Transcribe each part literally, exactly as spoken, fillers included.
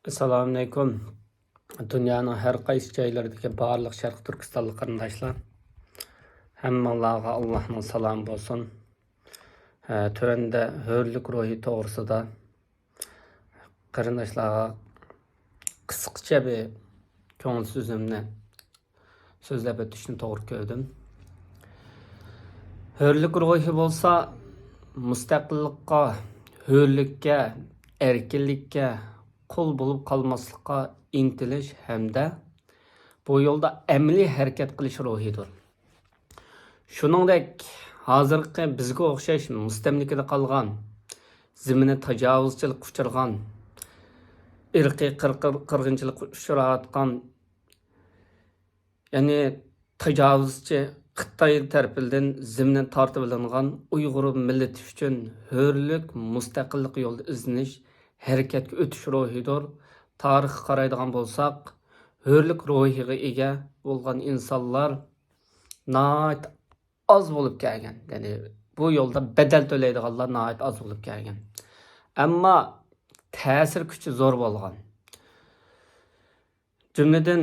ئەسسالامۇئەلەيكۇم. دۇنيانىڭ ھەر قايسى جايلىرىدىكى بارلىق شەرقىي تۈركىستانلىق قېرىنداشلار، ھەممىڭلارغا ئاللاھنىڭ سالامى بولسۇن. ھە، تۆۋەندە ھۆرلۈك روھى توغرىسىدا قېرىنداشلارغا قىسقىچە بىر كۆڭۈل سۆزۈمنى سۆزلەپ ئۆتۈشنى توغرا كۆردۈم. ھۆرلۈك روھى بولسا مۇستەقىللىققا، ھۆرلۈككە، ئەركىنلىككە قۇل بولۇپ قالماسلىققا ئىنتىلىش ھەمدە بۇ يولدا ئەمەلىي ھەرىكەت قىلىش روھىدۇر. شۇنىڭدەك، ھازىرقى بىزگە ئوخشاش مۇستەملىكىدە قالغان، زېمىنى تاجاۋۇزچىلىققا ئۇچرىغان، ئىرقىي قىر-، قىر-، قىرغىنچىلىققا ئۇچراۋاتقان، يەنى تاجاۋۇزچى خىتاي تەرىپىدىن زېمىنى تارتىۋېلىنغان ئۇيغۇر مىللىتى ئۈچۈن ھۆرلۈك، مۇستەقىللىق يولىدا ئىزدىنىش، ھەرىكەتكە ئۆتۈش روھىدۇر. تارىخقا قارايدىغان بولساق، ھۆرلۈك روھىغا ئىگە بولغان ئىنسانلار ناھايىتى ئاز بولۇپ كەلگەن. يەنى بۇ يولدا بەدەل تۆلەيدىغانلار ناھايىتى ئاز بولۇپ كەلگەن. ئەمما تەسىر كۈچى زور بولغان. جۈملىدىن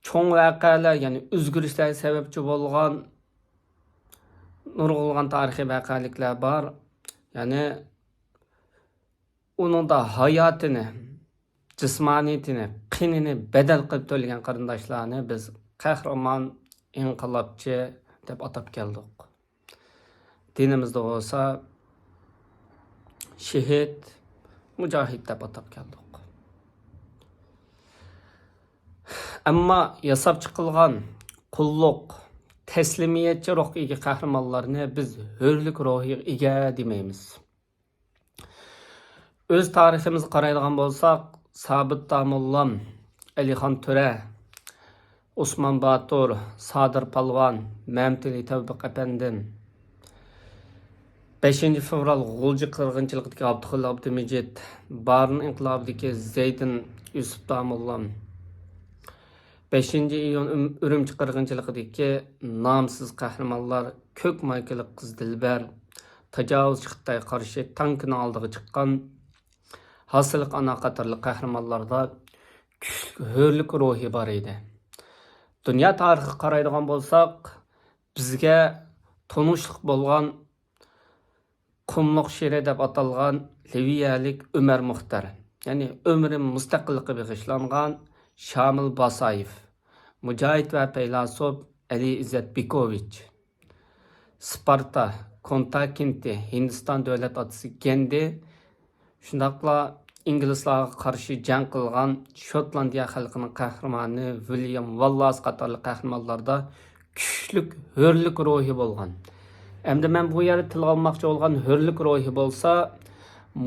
چوڭ ۋەقەلەر، يەنى ئۆزگىرىشلەرگە سەۋەبچى بولغان نۇرغۇنلىغان تارىخىي ۋەقەلىكلەر بار. يەنى ئۇنىڭدا ھاياتىنى، جىسمانىيىتىنى، قېنىنى بەدەل قىلىپ تۆلىگەن قېرىنداشلارنى بىز قەھرىمان، ئىنقىلابچى دەپ ئاتاپ كەلدۇق. دىنىمىزدا بولسا شېھىت، مۇجاھىد دەپ ئاتاپ كەلدۇق. ئەمما ياساپ چىقىلغان قۇللۇق، تەسلىمىيەتچى روھقا ئىگە قەھرىمانلارنى بىز ھۆرلۈك روھىغا ئىگە دېمەيمىز. ئۆز تارىخىمىزغا قارايدىغان بولساق، سابىت داموللام، ئەلىخان تۆرە، ئوسمان باتۇر، سادىر پالۋان، مەمتىلى تەۋپىق ئەپەندىم، بەشىنچى فېۋرال غۇلجا قىرغىنچىلىقىدىكى ئابدۇخېلىل ئابدۇمىجىت، بارىن ئىنقىلابىدىكى زەيدىن يۈسۈپ داموللام، بەشىنچى ئىيۇن ئۈم-، ئۈرۈمچى قىرغىنچىلىقىدىكى نامسىز قەھرىمانلار، كۆك مايكىلىق قىز دىلبەر، تاجاۋۇزچى خىتايغا قارشى تانكىنىڭ ئالدىغا چىققان ھاسىلىق ئانا قاتارلىق قەھرىمانلاردا كۈچلۈك ھۆرلۈك روھى بار ئىدى. دۇنيا تارىخىغا قارايدىغان بولساق، بىزگە تونۇشلۇق بولغان قۇملۇق شىرى دەپ ئاتالغان لىۋىيەلىك ئۆمەر مۇختەر، يەنى ئۆمرى مۇستەقىللىققا بېغىشلانغان شامىل باسايېف، مۇجاھىد ۋە پەيلاسوپ ئەلى ئىززەت بېكوۋىچ، سپارتا، كۇنتا كىنتى، ھىندىستان دۆلەت ئاتىسى گەندى، شۇنداقلا ئىنگلىزلارغا قارشى جەڭ قىلغان شوتلاندىيە خەلقىنىڭ قەھرىمانى ۋىليام ۋاللاس قاتارلىق قەھرىمانلاردا كۈچلۈك ھۆرلۈك روھى بولغان. ئەمدى مەن بۇ يەردە تىلغا ئالماقچى بولغان ھۆرلۈك روھى بولسا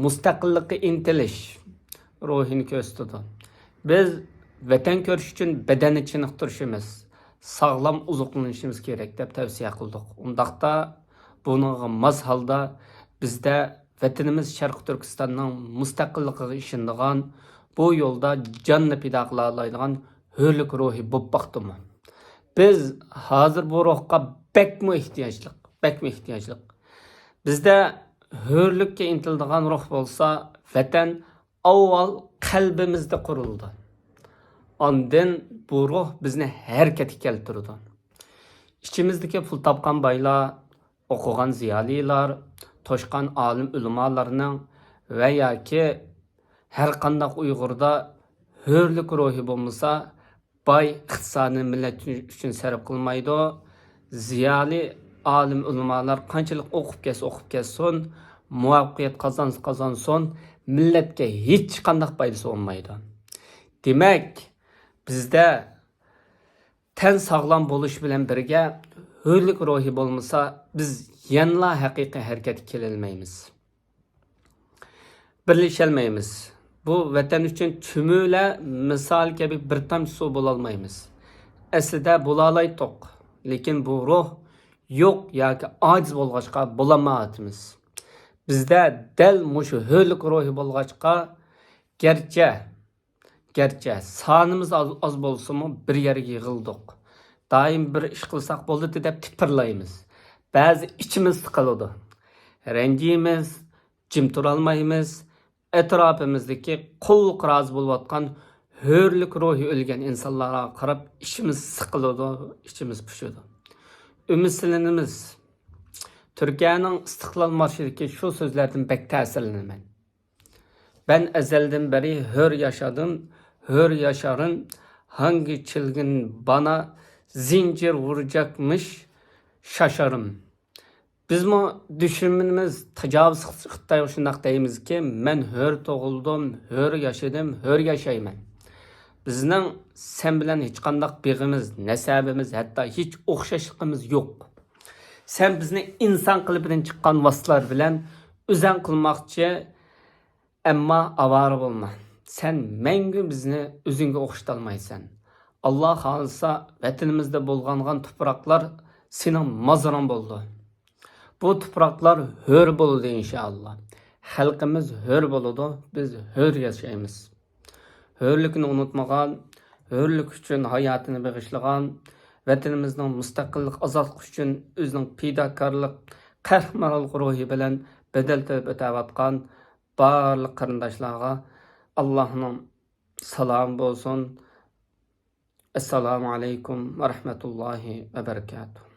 مۇستەقىللىققا ئىنتىلىش روھىنى كۆرسىتىدۇ. بىز ۋەتەن كۆرۈش ئۈچۈن بەدەننى چېنىقتۇرۇشىمىز، ساغلام ئوزۇقلىنىشىمىز كېرەك دەپ تەۋسىيە قىلدۇق. ئۇنداقتا بۇنىڭغا ماس ھالدا بىزدە ۋەتىنىمىز شەرقىي تۈركىستاننىڭ مۇستەقىللىقىغا ئىشىنىدىغان، بۇ يولدا جاننى پىدا قىلالايدىغان ھۆرلۈك روھى بولۇپ باقتىمۇ؟ بىز ھازىر بۇ روھقا بەكمۇ ئېھتىياجلىق، بەكمۇ ئېھتىياجلىق. بىزدە ھۆرلۈككە ئىنتىلىدىغان روھ بولسا، ۋەتەن ئاۋۋال قەلبىمىزدە قۇرۇلىدۇ. ئاندىن بۇ روھ بىزنى ھەرىكەتكە كەلتۈرىدۇ. ئىچىمىزدىكى پۇل تاپقان بايلار، ئوقۇغان زىيالىيلار، توشقان ئالىم ئۆلىمالارنىڭ ۋە ياكى ھەر قانداق ئۇيغۇردا ھۆرلۈك روھى بولمىسا، باي ئىقتىسادىنى مىللەت ئۈچۈن سەرپ قىلمايدۇ. زىيالىي ئالىم ئۆلىمالار قانچىلىك ئوقۇپ كەتسە ئوقۇپ كەتسۇن، مۇۋەپپەقىيەت قازانسا قازانسۇن، مىللەتكە ھېچقانداق پايدىسى بولمايدۇ. دېمەك، بىزدە تەن ساغلام بولۇش بىلەن بىرگە ھۆرلۈك روھى بولمىسا، بىز يەنىلا ھەقىقىي ھەرىكەتكە كېلەلمەيمىز. بىرلىشەلمەيمىز. بۇ ۋەتەن ئۈچۈن چۈمۈلە مىسال كەبى بىر تامچە سۇ بولالمايمىز. ئەسلىدە بولالايتتۇق، لېكىن بۇ روھ يوق ياكى ئاجىز بولغاچقا بولالمايۋاتىمىز. بىزدە دەل مۇشۇ ھۆرلۈك روھى بولغاچقا، گەرچە گەرچە سانىمىز ئاز، ئاز بولسىمۇ، بىر يەرگە يىغىلدۇق. دائىم بىر ئىش قىلساق بولىدۇ دەپ تىپىرلايمىز. بەزى ئىچىمىز سىقىلىدۇ. رەنجىيمىز، جىم تۇرالمايمىز. ئەتراپىمىزدىكى قۇللۇققا رازى بولۇۋاتقان ھۆرلۈك روھى ئۆلگەن ئىنسانلارغا قاراپ ئىچىمىز سىقىلىدۇ، ئىچىمىز پۇشىدۇ. ئۈمىدسىزلىنىمىز. تۈركىيەنىڭ ئىستىقلال مارشىدىكى شۇ سۆزلەردىن بەك تەسىرلىنىمەن. بەن ئەزەلدىن بەرى ھۆر ياشادىم، ھۆر ياشارىم، ھانگى چىلگىن بانا زىنجىر ۋۇرجاكمىش شاشارىم. بىزمۇ دۈشمىنىمىز تاجاۋۇزچى خىتايغا شۇنداق دەيمىزكى، مەن ھۆر تۇغۇلدۇم، ھۆر ياشىدىم، ھۆر ياشايمەن. بىزنىڭ سەن بىلەن ھېچقانداق بېغىمىز، نەسەبىمىز، ھەتتا ھېچ ئوخشاشلىقىمىز يوق. سەن بىزنى ئىنسان قېلىپىدىن چىققان ۋاسىتىلەر بىلەن ئۆزەڭ قىلماقچى، ئەمما ئاۋارە بولما. سەن مەڭگۈ بىزنى ئۆزۈڭگە ئوخشىتالمايسەن. ئاللا خالىسا، ۋەتىنىمىزدە بۇلغانغان تۇپراقلار سېنىڭ مازىرىڭ بولىدۇ. بۇ تۇپراقلار ھۆر بولىدۇ، ئىنشائاللا. خەلقىمىز ھۆر بولىدۇ، بىز ھۆر ياشايمىز. ھۆرلۈكنى ئۇنتۇمىغان، ھۆرلۈك ئۈچۈن ھاياتىنى بېغىشلىغان، ۋەتىنىمىزنىڭ مۇستەقىللىق، ئازادلىق ئۈچۈن ئۆزىنىڭ پىداكارلىق، قەھرىمانلىق روھى بىلەن بەدەل تۆلەپ ئۆتەۋاتقان بارلىق قېرىنداشلارغا ئاللاھنىڭ سالامى بولسۇن. ئەسسالامۇ ئەلەيكۇم ۋە رەھمەتۇللاھى ۋە بەرىكاتۇھ.